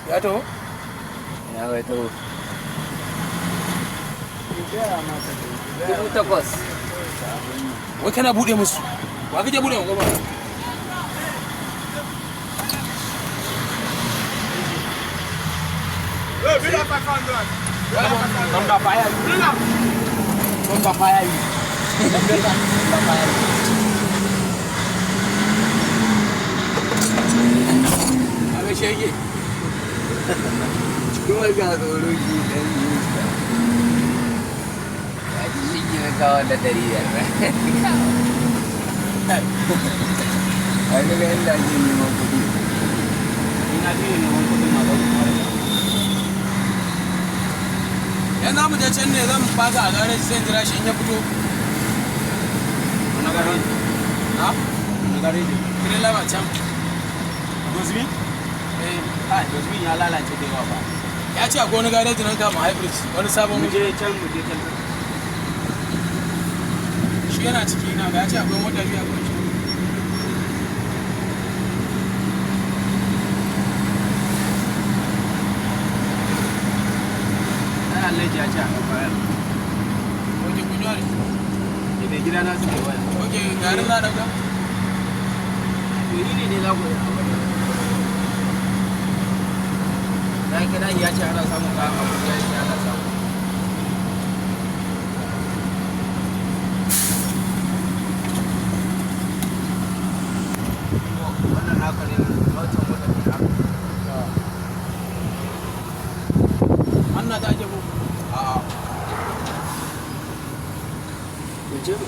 Ya taho? Ina bai taho. 8,000. Wai kana buɗe musu. Wa kake buɗe wa gaba? Thunder fire you. Thunder fire you. Thunder fire you. A gaishe yake. Kuma ga tsoro shi dan iska. Ya ci shi ke kawo da 500. Ai daga inda ake neman kuɗi. Ina ji ne neman kuɗin ma ba ku fara. Yan za mu je can ne zan faka a gareji sai in jira shi in ya fito. Wani gareji? Na? Wani gareji? Tirela ba can. Dozbin? Eh. Kai, dozbin ya lalace da yawa ba. Ya ce akwai wani gareji nan kama hybrid wani sabon Mu wuri. je can, mu je can. Shi yana ciki na ga ya ce akwai mota biyu akwai shi. Ai Alhaji ya ce a ɗauka wayar. Oke kun yi wani. Da mai gida na suke waya. Oke garin za a ɗauka? To ni ne dai za ku yi abu. Na kira ya ce ana samun kayan Abuja, ya ce ana samu. Wannan naka ne, wancan motar ne naka. Hannu ta ake ko? A'a. Ku ce mu.